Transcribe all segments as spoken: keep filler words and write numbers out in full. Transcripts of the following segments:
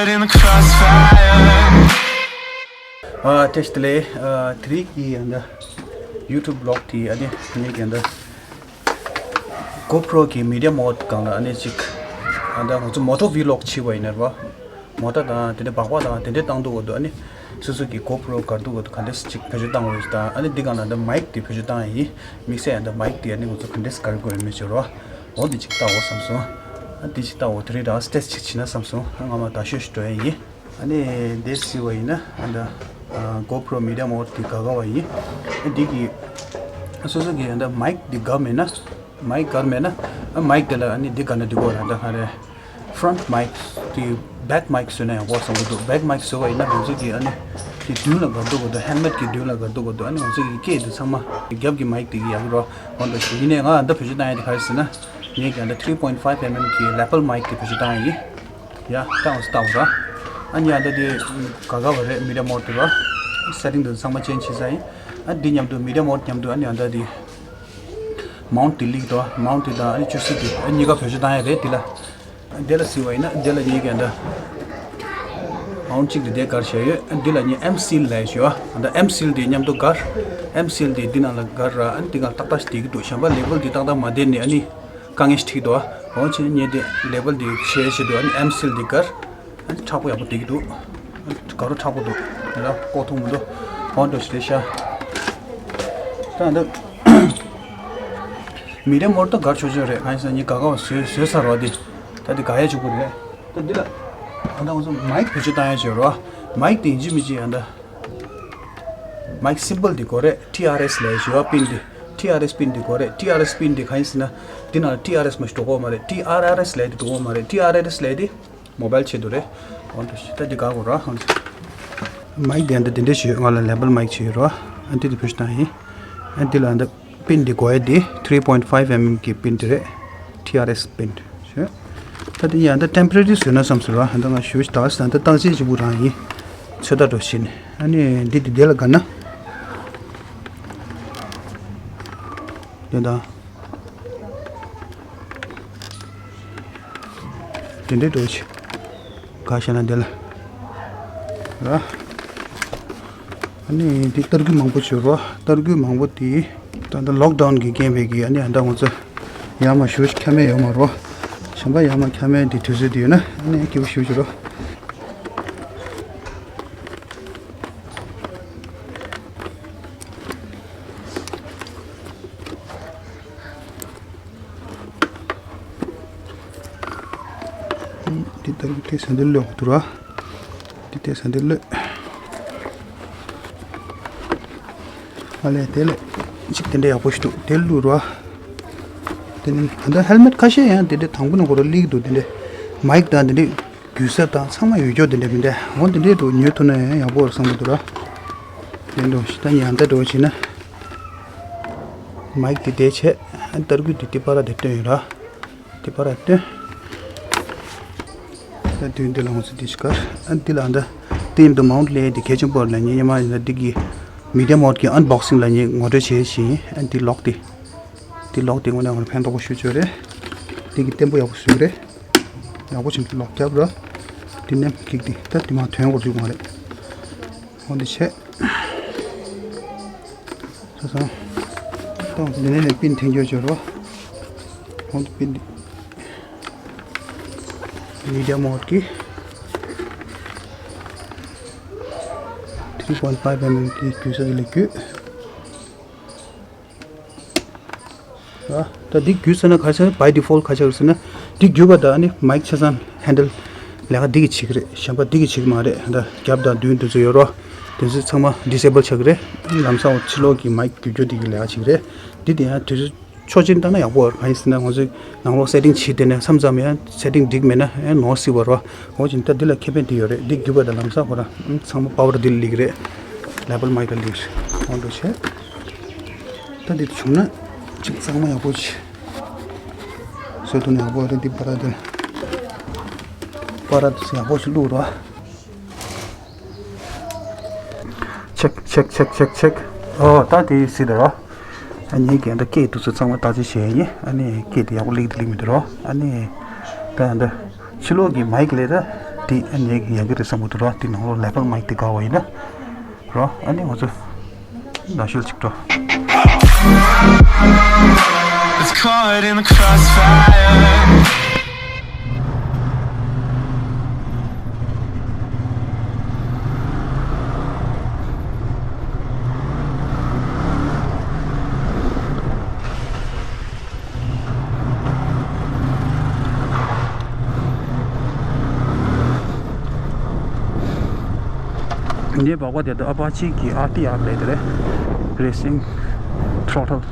in the crossfire. ཨ། བཀྲ་ཤིས་བདེ་ལེགས། ཨ། དེ་རིང་གི་ཨ་ནི་ཡུ་ཊུབ་བི་ལོག་དེ་ཨ་ནི་ངེད་ཀྱི་ཨ་ནི་གོ་པྲོ་གི་མི་ཌི་ཡ་མོཌ་སྒང་ལ་ཨ་ནི་ཅིག་ཨ་ནི་ང་ཚོ་མོ་ཊོ་བི་ལོག་བྱེད་པ་ཡིན་ན་རེད་བ། མོ་ཊ་དང་དེ་འདྲ་སྦག་སྦག་དང་དེ་འདྲ་བཏང་འདུག་གོ་འདུག་ཨ་ནི་སོ་སོ་གི་གོ་པྲོ་ག་རེ་འདུག་གོ་འདུག་ག་འདྲས་ཅིག་བེད་སྤྱོད་བཏང་དགོས་ཡོད་ཅིག་དང་ཨ་ནི་འདི་སྒང་ལ་ཨ་ནི་མའིག་དེ་བེད་སྤྱོད་བཏང་ཡ་ཡིན། དམིགས་བསལ་ཨ་ནི་མའིག་དེ་ཨ་ནི་ང་ཚོ་ག་འདྲས་ག་རེ་དགོས་ཡོད་མེད་ཅིག་རེད་བ། འོ་འདི་ཅིག་ལྟ་འོ་བསམ་སོང་། ཨ་འདི་ཅིག་ལྟ་འོ་དེ་རིང་རང་ཊེ་སི་ཊི་ཅིག་བྱེད་ན་བསམ་སོང་། ཨ་སྔ་མ་དང་ཤོས་ཤིག་འགྲོ་ཡ་ཡིན། ཨ་ནི་འདི་ཟེར་བ་ཡིན་ན་ཨ་ད་གོ་པྲོ་མི་ཌི་ཡ་མོཌ་འདི་དགའ་དགའ་བ་ཡིན། ཨ་འདི་གི་སོ་སོ་གི་ཨ་ད་མའིག་འདི་དགའ་མེད་ན་མའིག་དགའ་མེད་ན་ཨ་མའིག་དེ་ལ་ཨ་ནི་འདི་དགའ་ན་འགྲིག་གོ་ར་ད་ག་རེ་ཕྲོན་ཊི་མའིག་དེ་བེག་མའིག་བཟོས་ན་ཡག་པོ་བསམ་གི་འདུག་བེག་མའིག་བཟོས་བ་ཡིན་ན་ང་ཚོ་གི་ཨ་ནི་དེ་མདུན་ལ་དགའ་འདུག་གོ་འདུག་ཧེལ་མེཊ་གི་མདུན་ལ་དགའ་འདུག་གོ་འདུག་ཨ་ནི་ང་ཚོ་གི་སྐད་དེ་ཚང་མ་རྒྱབ་གི་མའིག་དེ་གི་ཡག་གི་རོ་འོན་ཏེ་ཡིན་ནའི་ང་ཨ་ད་བེད་སྤྱོད་བཏང་ཡ་དེ་ག་རེ་ཟེར་ན་ངས་ཀྱང་ད་ཐི་རི་པོའིན་ཕའིབ་ཨེམ་ཨེམ་གི་ལེ་པལ་མའིག་དེ་བེད་སྤྱོད་བཏང་ཡ་ཡིན། ཡ། ད་འོ་ཙི་ལྟ་བུ་ར། ཨ་ནི་ཨ་ད་དེ་ག་ག་བ་རེད་མི་ཌི་ཡ་མོཌ་དེ་ར། སེ་ཊིང་དེ་ཚང་མ་ཅེན་ཇི་བྱས་ཚར་ཡིན། ཨ་འདི་མཉམ་དུ་མི་ཌི་ཡ་མོཌ་མཉམ་དུ་ཨ་ནི་ཨ་ད་དེ་མའུནཊ་དེ་ལིག་དོ་མའུནཊ་དེ་དང་ཨ་ནི་ཅུ་སི་དེ་ཨ་གཉིས་ཀ་བེད་སྤྱོད་བཏང་ཡ་རེད་དེ་ལ། དེ་ལ་ཟེར་བ་ཡིན་ན་དེ་ལ་ངས་ཀྱང་ད་མའུནཊ་གཅིག་དེ་དེ་གར་བྱས་ཡོད། ཨ་འདི་ལ་ངས་ཨེམ་སིལ་ལབ་ཞུ་ཨ་ད་ཨེམ་སིལ་དེ་མཉམ་དུ་གར། ཨེམ་སིལ་དེ་འདི་ནང་ལ་གར་ར་ཨ་ནི་འདི་ག་ཏག་ཏག་ཞིག་བསྡད་ཀྱི་འདུག་གཞན་པ་ལེ་བལ་དེ་ཏག་ཏག་མ་བསྡད་ནས་ཨ་ནི། དཀའ་ངལ་ཞིག་འཕྲད་ཀྱི་འདུག་ཨ། འོ་བྱས་ནས་ངས་དེ་ལེ་བལ་དེ་ཆེ་ཆེ་འདུག་ཨ་ནི་ཨེམ་སིལ་དེ་གར། ཨ་ནི་མཁྲེགས་པོ་ཡག་པོ་བསྡད་ཀྱི་འདུག་ཨ་ནི་དགའ་རབ་མཁྲེགས་པོ་འདུག་ཡ་ལ་ལྐོག་ཐུག་མི་འདུག་ཧོན་འགྲོ་ཞིག་རེད་ཤག་ད་འདི་མི་ཌི་ཡ་མོཌ་ད་གར་ཆོག་ཆོག་རེད། གང་ཡིན་ཟེར་ན་ངས་དགའ་དགའ་བ་བཟོས་བཟོས་ཚར་བ་དེ། ད་འདི་དགའ་ཡ་གཅིག་པུ་རེད། ད་འདི་ལ་ཨ་ད་ང་ཚོ་མའིག་བེད་སྤྱོད་བཏང་ཡ་བྱས་རོ། མའིག་དེ་ཡིན་གཅིག་མིན་གཅིག་ཨ་ད། མའིག་སིམ་བལ་འདི་དགོས་རེད། ཊི་ཨར་ཨེས་ལབ་ཞུ་བ་པིན་འདི། ཊི་ཨར་ཨེས་པིན་འདི་དགོས་རེད། ཊི་ཨར་ཨེས་པིན་འདི་གང་ཡིན་ཟེར་ན། འདི་ནང་ཊི་ཨར་ཨེས་མ་ཞིག་འགྲོ་གི་མ་རེད། ཊི་ཨར་ཨར་ཨེས་ལབ་འདི་འགྲོ་གི་མ་རེད། ཊི་ཨར་ཨར་ཨེས་ལབ་འདི་མོ་བལ་ཆེད་དུ་རེད། འོ་འདི་ད་འདི་ག་གོ་ར་ཧང་། མའིག་འདི་འདི་འདི་འདྲ་ཞིག་ང་ལ་ལེ་བལ་མའིག་ཅིག་ཡོད་ར། ཨ་འདི་འདི་བེད་སྤྱོད་བཏང་ཡིན། ཨ་འདི་ལ་འདི་པིན་འདི་དགོས་ཡ་འདི་ཐི་རི་པོའིན་ཕའིབ་ཨེམ་ཨེམ་གི་པིན་འདི་རེད། ཊི་ཨར་ཨེས་པིན། ད་དེ་ཡང་ད་ཊེམ་པོ་རེ་རི་བཟོས་ན་བསམ་སོང་ར། ད་ང་ཞུ་ད་ད་བརྟག་དཔྱད་བྱེད་དགོས་རང་ཡིན། ཚོད་ལྟ་འགྲོ་བྱེད་ནས་ཨ་ནི་འདི་འདི་དེ་ལ་དགའ་ན། དེ་དང་། དེ་འདྲའི་འགྲོ་བྱེད། ག་ཤ་ན་འདི་ལ། ར། ཨ་ནི་འདི་ཏར་སྐུད་མང་པོ་བྱོས་རོ། ཏར་སྐུད་མང་པོ་དེ། ད་ལྟ་ལོག་ཌའུན་གི་རྐྱེན་པས་ཀྱི་ཨ་ནི་ཨ་ད་ང་ཚོ་ཡར་མར་ཞུ་ཁྱ་མེད་ཡོད་མ་རོ། གཞན་པ་ཡར་མར་ཁྱ་མེད་དེ་དུས་ཚོད་དེ་ཡོད་ན་ཨ་ནི་སྐྱིད་པོ་ཞུ་ཞུ་རོ། འདི་ལྟར་དེ་ས་འདི་ལོག་འདུག་ར། འདི་དེ་ས་འདི་ལོག་ཨ་ལས་དེ་ལས་ཅིག་དེ་འདྲ་ཡག་པོ་ཞིག་འདུག་དེ་ལུག་ར། དེ་ནི་ད་ལྟ་ཧེལ་མེཊ་ཁ་ཤས་ཡང་དེ་འདྲ་དང་པོ་ནས་ཁོ་ར་སླེབས་འདུག་དེ་འདྲ་མའིག་དང་དེ་འདྲ་རྒྱུ་གཟེར་དང་ཚང་མ་ཡོད་ཀྱོག་དེ་འདྲ་མི་འདྲ་འོ་དེ་འདྲ་འདུག་ཉོས་ཐུབ་ན་ཡང་ཡག་པོ་རེད་བསམ་གི་འདུག་ར། དེ་འདྲ་ཞིག་ད་ཉན་ད་འགྲོ་བྱས་ན། མའིག་དེ་དེ་བྱས། ཏར་སྐུད་དེ་དེ་པར་དེ་སྟོན་ཡོད་ར། དེ་པར་སྟོན། ད་དུས་འདི་ལ་ང་ཚོ་འདི་ཞིག་གར་ཨ་འདི་ལ་འདི་དེ་ཡིན་དུ་མའུནཊ་ལས་དེ་གལ་ཆེན་པོ་ལ་ཉེ་ཉེ་མ་ཡིན་ན་འདི་གི་མི་ཌི་ཡ་མོཌ་གི་ཨན་བོག་སིང་ལ་ཉེ་ངོ་སྤྲོད་བྱེད་བཞིན་ཨ་འདི་ལོག་དེ། འདི་ལོག་དེ་དངོས་གནས་ང་ཕན་ཐོགས་པོ་ཞུ་ཆོག་རེད། འདི་གི་བརྟན་པོ་ཡག་པོ་བཟོས་རེད། ཡག་པོ་བྱེད་ཀྱི་ལོག་རྒྱབ་ར། འདི་ནས་འགྲིག་འདི་ད་འདི་མ་ཐོན་གོ་རྒྱུ་མ་རེད། འོ་འདི་བྱས། ས་སང་། ཏང་འདི་ནས་ནས་པིན་འཐེན་རྒྱུ་བྱོས་རོ། འོ་འདི་པིན་འདི། མི་ཌི་ཡ་མོཌ་ཀྱི་ཐི་རི་པོའིན་ཕའིབ་ཨེམ་ཨེམ་གྱི་རྒྱུ་ས་འདི་ལ་རྒྱུས། ད་འདི་རྒྱུས་ཟེར་ན་ག་ཟེར་བའི་ཌི་ཕོལ་ག་ཆགས་ཟེར་ན་འདི་རྒྱུས་པ་ད་ནི་མའིག་ཆ་ཚང་ཧེན་ཌལ་ལས་ཀ་འདི་གི་བྱེད་ཀྱི་རེད། གཞན་པ་འདི་གི་བྱེད་ཀྱི་མ་རེད། ད་རྒྱབ་དང་མདུན་དེ་ཚོ་ཡོད་རོ། དེ་ཚོ་ཚང་མ་ཌི་སེ་བལ་ཆགས་ཀྱི་རེད། ལམ་སང་འོ་ཕྱི་ལོགས་ཀྱི་མའིག་རྒྱུ་རྒྱུ་འདི་གི་ལས་ཀ་བྱེད་ཀྱི་རེད། འདི་དེ་ཡང་དུས་ཚོད་ཆོག་མཆན་བཏང་ན་ཡག་པོ་རེད། གང་ཡིན་ཟེར་ན་ང་ཚོས་ནང་ལོགས་སེ་ཊིང་བྱེད་དེ་ནས་མཚམས་མཚམས་ཡང་སེ་ཊིང་འགྲིག་མེད་ན་ཡང་ནོར་སྲིད་པ་རོ། འོ་ཅིན་ད་འདི་ལ་ཁེ་ཕན་འདི་ཡོད་རེད། འདི་རྒྱུ་བ་དང་ལམ་སང་ཁོ་རང་ཚང་མ་པ་ཝར་འདི་ལ་ལིག་རེད། ལེ་བལ་མའིག་ལ་ལིག་རེད། འོ་འདུག་བྱས། ད་འདི་བྱུང་ན་ཅིག་གཙང་མ་ཡག་པོ་བྱེད། བཟོ་ཐུབ་ན་ཡག་པོ་རེད། འདི་པ་ར་འདི་པ་ར་འདི་ཡག་པོ་ཞིག་བླུག་རོགས། ཆེག་ཆེག་ཆེག་ཆེག་ཆེག་ཨོ་ད་དེ་སྲིད་དོ། ཨ་ནི་ངས་ཀྱི་ཨ་ད་སྐད་དུ་ཚོ་ཚང་མ་བརྟག་དཔྱད་བྱས་ཡིན། ཨ་ནི་སྐད་དེ་ཡག་པོ་ལེགས་དེ་ལེགས་མི་འདུག་རོ། ཨ་ནི་ད་ཨ་ད་ཕྱི་ལོགས་ཀྱི་མའིག་ལས་ད་ དེ་ཨ་ནི་ཡག་གི་རེད་བསམ་གི་འདུག་ར། དེ་ནང་ལོགས་ལེ་པར་མའིག་དེ་དགའ་བ་ཡིན་ན་ར། ཨ་ནི་ང་ཚོ་ནང་ཤོད་ཅིག་འགྲོ། It's caught in the crossfire. ངའི་སྦག་སྦག་དེ་དུ་ཨ་པ་ཅི་གི་ཨར་ཊི་ཨར་ལབ་དེ་རེད། Racing Throttle།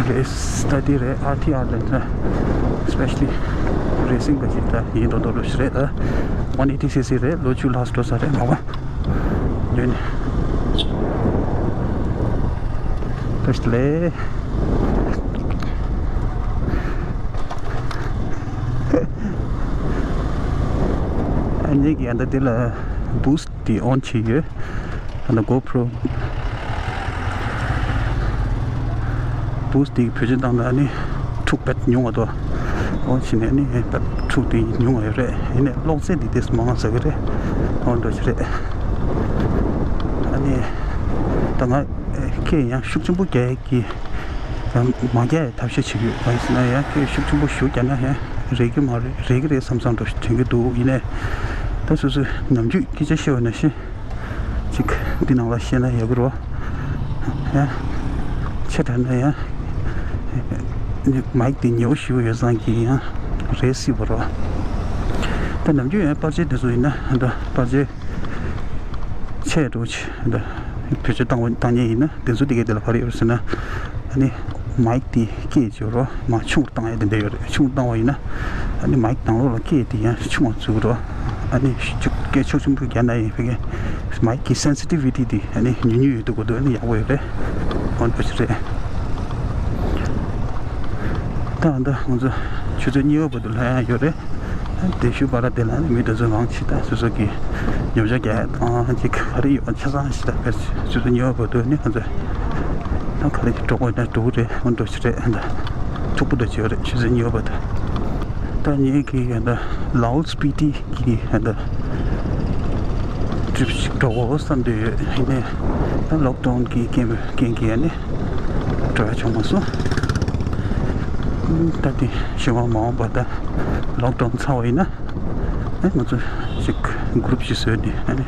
རེས་སི་ཊ་དེ་རེད། ཨར་ཊི་ཨར་ལབ་དེ་སི་པེ་ཤ་ལི་རེ་སིང་གི་ཅིག་ད་ཡིན་འགྲོ་འགྲོ་རེད་ད། ཝན་ཨེ་ཊི་སི་སི་རེད། ལོ་བཅུ་ལྷག་འགྲོ་ས་རེད་སྦག་སྦག་ཡོད་ནི། བཀྲ་ཤིས་བདེ་ལེགས། ཨ་ནི་གི་ཨ་ད་དེ་ལ་བུ་སི་ཊི་དེ་ཨོན་བྱས་ཡོད། ཨ་ད་གོ་པྲོ་བུ་སི་ཊི་དེ་བེད་སྤྱོད་བཏང་ན་ཨ་ནི་འཁྲུག་དཔེ་ཉུང་བ་དོ། ཨོན་བྱས་ནས་ཨ་ནི་དཔེ་འཁྲུག་དེ་ཉུང་བ་ཡོད་རེད། ཡིན་ནའི་གློག་རྫས་དེ་དེ་མང་ཟ་གི་རེད། ཨོན་འགྲོ་གི་རེད། ཨ་ནི་ད་ང་ཁྱེད་ཡང་ཤུགས་ཆེན་པོ་རྒྱག་གི་ཡང་མ་རྒྱག་ཡ་ཐབས་ཤེས་བྱེད་ཀྱི་ཡོད། གང་ཡིན་ཟེར་ན་ཡང་སྐད་ཤུགས་ཆེན་པོ་ཞེ་པོ་རྒྱག་ན་ཡང་རེག་གི་མ་རེད། རེག་གི་རེད་བསམ་བསམ་འདྲ་ཞིག་དྲན་གྱི་འདུག་ཡིན་ནའི་ད་སོ་སོའི་ནམ་རྒྱུན་སྐད་ཆ་བཤད་པ་ནང་བཞིན་ཅིག་འདི་ནང་ལ་བཤད་ན་ཡག་གི་རེད་བ། ཡང་ཆེ་དྲགས་ན་ཡང་མའིག་དེ་ཉེ་པོ་ཞེ་པོ་ཡོད་ཙང་གི་ཡང་རེག་སྲིད་པ་རེད་བ། ད་ནམ་རྒྱུན་ཡང་པར་ཆས་དེ་ཚོ་ཡིན་ན་ད་པར་ཆས་ཆེ་འགྲོ་ཆེ་འདི་བེད་སྤྱོད་བཏང་བ་བཏང་མཁན་ཡིན་ན་དེ་ཚོ་དེ་གའི་དེ་ལ་ག་རེ་ཡོད་ཟེར་ན། ཨ་ནི་མའིག་དེ་སྐད་ཅིག་རོ་མར་ཆུང་རུ་བཏང་ཡ་དེ་འདྲ་ཡོད་རེད། ཆུང་རུ་བཏང་བ་ཡིན་ན་ཨ་ནི་མའིག་ནང་ལོགས་ལ་སྐད་དེ་ཡང་ཆུང་བ་འཛུགས་རོ། ཨ་ནི་ཤུགས་སྐད་ཤུགས་ཆེན་པོ་རྒྱག་ན་ཡང་ཕ་གི་མའིག་གི་སེན་སི་ཊི་བི་ཊི་དེ་ཨ་ནི་ཉུང་ཉུང་ཡོད་དུ་གོ་དུ་ཨ་ནི་ཡག་པོ་ཡོད་རེད། འོན་པོ་ཞིག་རེད། ད་ད་ང་ཚོ་ཆུ་ཚོད་གཉིས་པ་བར་དུ་ལྷོད་ཡ་ཡོད་རེད། དེ་ཤུ་པ་ར་དེ་ལ་ནི་མི་དེ་ཚོ་རང་ཆེ་ད་སོ་སོ་གི་ཉོ་ཆ་རྒྱག་ཡ་དང་ཅིག་ག་རེ་ཡོད་ཆ་ཚང་ཞིག་ད་ཕེར་ཆུ་ཚོད་གཉིས་པ་བར་དུ་ནི་ང་ཚོ་ད་ག་རེ་ཞིག་འགྲོ་དགོས་ན་འགྲོ་གི་རེད། འོན་འགྲོ་ཞིག་རེད། ད་ཕྱུག་པོ་ད་ཅིག་ཡོད་རེད་ཆུ་ཚོད་གཉིས་པ་བར་དུ། ད་ངེད་ཀྱི་ད་ལའོ་སི་པི་ཏི་གི་ད་ཊི་རིབ་ཞིག་འགྲོ་དགོས་བསམ་འདོད་ཡོད། ཡིན་ནའི་ད་ལོག་ཌའུན་གི་རྐྱེན་རྐྱེན་གྱིས་ནི་འགྲོ་ཡ་བྱུང་མ་སོང་། ད་དེ་གཞན་པ་མ་འོངས་པ་ད་ལོག་ཌའུན་ཚར་བ་ཡིན་ན་ཨ་ང་ཚོ་ཞིག་གུ་རུབ་ཞིག་བཟོས་ནས་ཨ་ནི་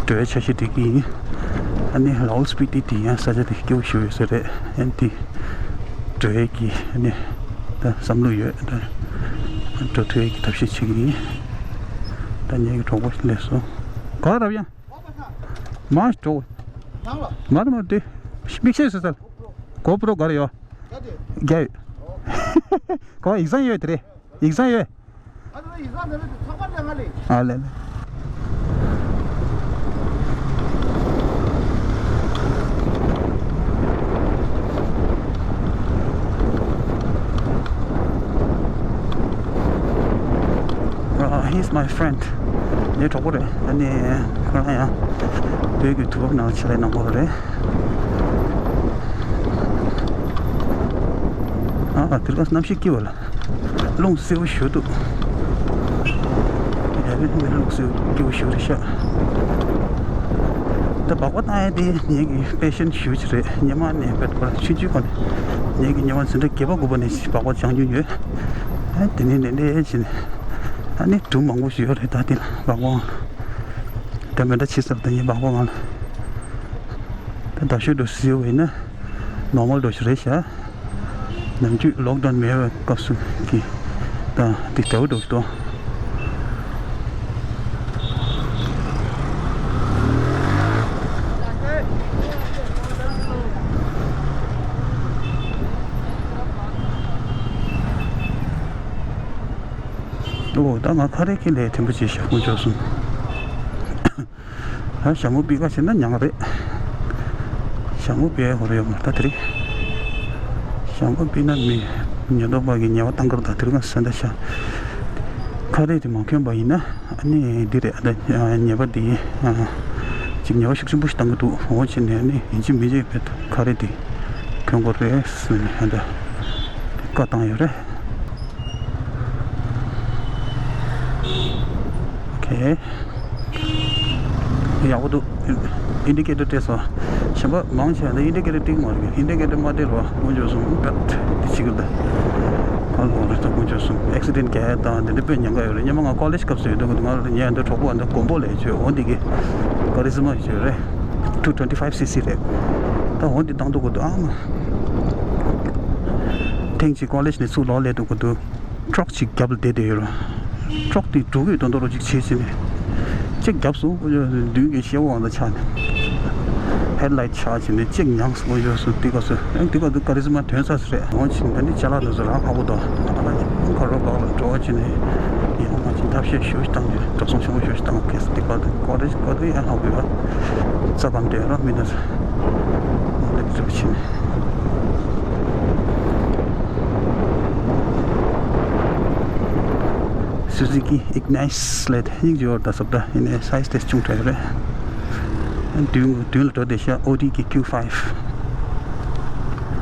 འགྲོ་ཡ་འཆར་གཞི་སྒྲིག་གི་ཡིན། ཨ་ནི་ལའོ་སི་པི་ཏི་དེ་ཡང་ས་ཆ་དེ་སྐྱིད་པོ་ཞིག་ཡོད་ས་རེད། ཨ་ནི་དེ་འགྲོ་ཡ་གི་ཨ་ནི་ད་བསམ་བློ་ཡོད། ད་འགྲོ་ཐུབ་ཡ་གི་ཐབས་ཤེས་བྱེད་ཀྱི་ཡིན། ད་ངེད་ཀྱི་གྲོགས་པོ་སླེབས་སོང་། ག་རབ་ཡང་། མ་འགྲོ། ནང་ལ། མ་རེད་མ་རེད་དེ། མིག་ཤེལ་ཟེར་ས། གོ་པྲོ་ག་རེ་ཡོད། ག་དེ། རྒྱ་ཡོད། ཨོ། གོ་ཨེག་ཛམ་ཡོད་དེ་རེད། ཨེག་ཛམ་ཡོད། ཨ་ནི་ཨེག་ཛམ་དེ་རེད་ཚགས་པར་ལས་ང་ལས། ཨ་ལས་ལས། Uh, he's my friend. ངའི་གྲོགས་པོ་རེད། ཨ་ནི་ཁོ་རང་ཡང་བོད་ཀྱི་དུས་བབ་ནང་ཆེད་ལས་གནང་གི་རེད། ཨ་དེ་རིང་གནམ་གཤིས་སྐྱིད་པ་ལ། རླུང་བསིལ་པོ་ཞེ་པོ་འདུག་ཡ་ཡི་རླུང་བསིལ་པོ་སྐྱིད་པོ་ཞེ་པོ་རེད་ཤག་ད་སྦག་སྦག་བཏང་ཡ་དེ་ངེད་ཀྱི་པེ་ཤན་ཞེ་པོ་ཅིག་རེད། སྔོན་མ་ནས་བོད་པ་ཆུང་ཆུང་སྒང་ནས་ངེད་ཀྱི་སྔོན་མ་འཛིན་གྲྭ་བརྒྱད་པ་དགུ་པ་ནས་སྦག་སྦག་སྦྱང་མྱོང་ཡོད། ཨ་དེ་ནས་ནས་ནས་བྱས་ནས་ཨ་ནི་སྒྲུང་མང་པོ་ཞིག་ཡོད་རེད། ད་དེ་ལ་སྦག་སྦག་ད་མི་འདྲ་ཕྱི་སར་ད་ངེད་སྦག་སྦག་སྒང་ལ་ད་ཟླ་ཤོད་དུ་བསིལ་བ་ཡིན་ན། ནོར་མལ་འདྲ་ཞིག་རེད་ཤག་ནམ་རྒྱུན་ལོག་ཌའུན་མེད་པའི་སྐབས་སུ་གི་དང་འདི་འདྲ་བོ་འདྲ་ཞིག་འདུག་ཨོ་ད་ང་ཁ་རས་ཁྱེར་ལས་དྲན་པ་བྱས་ཤག་དཀོན་མཆོག་གསུམ། ཨ་ཞྭ་མོ་པི་ཀ་བྱས་ན་ཉང་རེད། ཞྭ་མོ་པི་ཧོ་རེ་ཡོད་མ་ད་དེ་རིང་། ཞྭ་མོ་པི་ན་མི་ཉེན་རྟོག་པ་གིས་ཉེས་པ་བཏང་གི་རེད། ད་དེ་རིང་ག་སེ་འདྲ་ཤག་ཁ་རས་དེ་མ་གྱོན་པ་ཡིན་ན་ཨ་ནི་འདི་རེད། ཨ་ད་ཉེས་པ་འདི་ཅིག་ཉེས་པ་ཤུགས་ཆེན་པོ་ཞིག་བཏང་གི་འདུག་འོ་བྱས་ནས་ཨ་ནི་ཡིན་གཅིག་མིན་གཅིག་བས་ཁ་རས་དེ་གྱོན་དགོས་རེད་ཟེར་ནས་ཨ་ད་བཀའ་བཏང་ཡོད་རེད། ཨེ། ཡག་པོ་འདུག་ཨིན་ཌི་ཀེ་ཊར་སྤྲད་སོང་། གཞན་པ་མང་ཆེ་བ་ཨིན་ཌི་ཀེ་ཊར་སྤྲད་ཀྱི་མ་རེད། ཨིན་ཌི་ཀེ་ཊར་མ་སྤྲད་རོགས། དཀོན་མཆོག་གསུམ། བད་དེ་བྱེད་ཀྱི་འདུག་ཧ་ལོ་རེད། ད་དཀོན་མཆོག་གསུམ། ཨེག་སི་ཌེན་ཊི་ག་དང་དེ་འདྲ་དཔེ་ཉེན་ཁ་ཡོད་རེད། སྔོན་མ་ང་ཀོ་ལེཇ་སྐབས་སུ་ཡོད་དུས་ང་ལ་ཉལ་འདི་གྲོགས་པོ་འདི་མགོན་པོ་ལས་བྱོས་འོ་འདི་གི་ཀ་རི་ཟི་མ་བྱོས་རེད། ཊུ་ཊུ་ཝེན་ཊི་ཕའིབ་སི་སི་རེད། ད་འོ་འདི་བཏང་འདུག་གོ་འདུག་ཨ་མ། ཐེངས་གཅིག་ཀོ་ལེཇ་ནས་ཚུར་ལོག་སླེབས་འདུག་གོ་འདུག་ཊག་ཅིག་རྒྱབ་ལ་བསྡད་བསྡད་ཡོད་རེད། ཊག་དེ་འགྲོ་གི་དོན་དག་རོ་ཅིག་བྱེད་ཟིན་ནས། ཅིག་རྒྱབ་སོང་། མདུན་གྱི་ཤེལ་སྒོ་འང་ད་ཆག་ནས། ཧེཌ་ལའིཊ་ཆག་བྱས་ནས་ཅིག་མྱངས་སོང་། འོ་ཡོད་སོང་། དེ་ག་སོ་ཨེ་དེ་ག་དུ་ཀ་རི་ཟི་མ་ཐོན་ས་སུ་རེད། འོ་ཕྱིན་ད་ནི་ཅ་ལག་འདི་ཚོ་རང་ཧ་གོ་དོ། ང་ལ་ཁ་རོ་བག་ལ་འགྲོ་བ་ཕྱིན་ནས་ཡང་མ་ཕྱིན་ཐབས་ཤེས་ཞུ་བཏང་གི་འགྲོ་སོང་། ཤོང་ཞུ་བཏང་གི་དེ་ག་དུ་ཀོ་རེ་ག་དུ་ཡང་ཧ་གོ་ཡ། རྩ་གམ་དེ་ར་མི་འདུག་འོ་ལེགས་འགྲོ་ཕྱིན། Suzuki Ignis་ལས་ཡིག་འབྱོར་ད་སོབ་ད་ཡིན་ནའི་སའི་ཛི་དེ་ཆུང་དྲགས་རེད། མདུན་མདུན་ལ་འགྲོ་བསྡད་ཤག་ཨོ་ཌི་གི་ཀིའུ་ཕའིབ།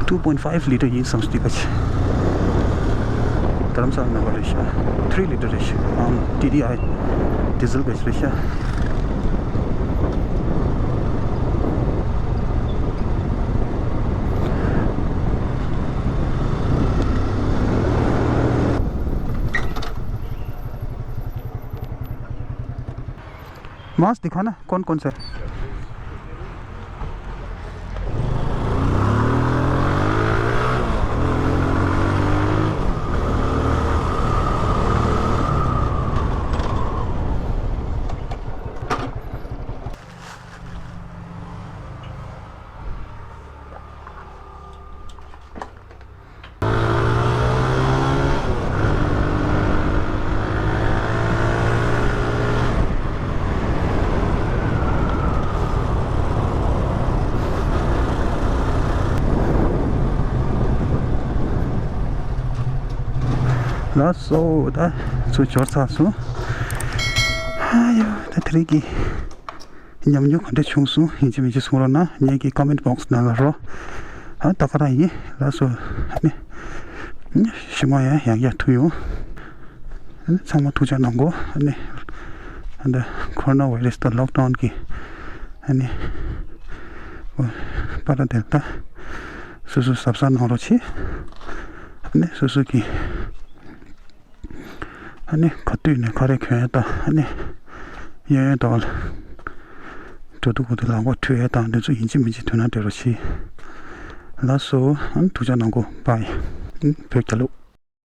two point five litre་ཡིན་བསམ་སྟེ་ག་ཆེ། རྡ་རམ་ས་ལ་ནང་པ་རེད་ཤག three litre་རེད་ཤག་ཨམ་ཊི་ཌི་ཨའི་ཌི་ཟེལ་ག་ཆེ་རེད་ཤག marks दिखाना, कौन कौन सा है? ལགས་སོ། ད་ཚུར་འབྱོར་ཚར་སོང་། ཨ་ཡོ། ད་དེ་རིང་གི་ཉམས་མྱོང་ག་འདྲ་བྱུང་སོང་། ཡིན་གཅིག་མིན་གཅིག་གསུང་རོགས་གནང་། ངེད་ཀྱི་ཀོ་མེན་ཊི་བོག་སི་ནང་ལ་རོ། ཨ་ད་ག་རང་ཡིན། ལགས་སོ། ཨ་ནི་ཞི་མོ་ཡང་ཡང་ཡག་ཐུག་ཡོང་། ཨ་ནི་ཚང་མ་ཐུགས་ཅག་གནང་གོ་ཨ་ནི་ཨ་ད་ཁོ་རོ་ན་བྷའི་རེ་སི་དང་ལོག་ཌའུན་གི་ཨ་ནི་པ་ར་དེ་ད་སོ་སོ་གཟབ་གཟབ་གནང་རོགས་བྱེད། ཨ་ནི་སོ་སོ་གི་ཨ་ནི་ག་དུས་ནས་ག་རེ་གྱོན་ཡས་དང་ཨ་ནི་གཡས་གཡོན་དག་ལ་འགྲོ་འདུག་གོ་དུས་ལག་པ་འཁྲུ་ཡས་དང་འདི་ཚོ་ཡིན་གཅིག་མིན་གཅིག་དོན་དག་འདྲ་རོ་ཆི། ལགས་སོ། ཨ་ནི་ཐུགས་ཅག་གནང་གོ། བྷའི། ཨ་ནི་བོད་རྒྱལ་ལོ།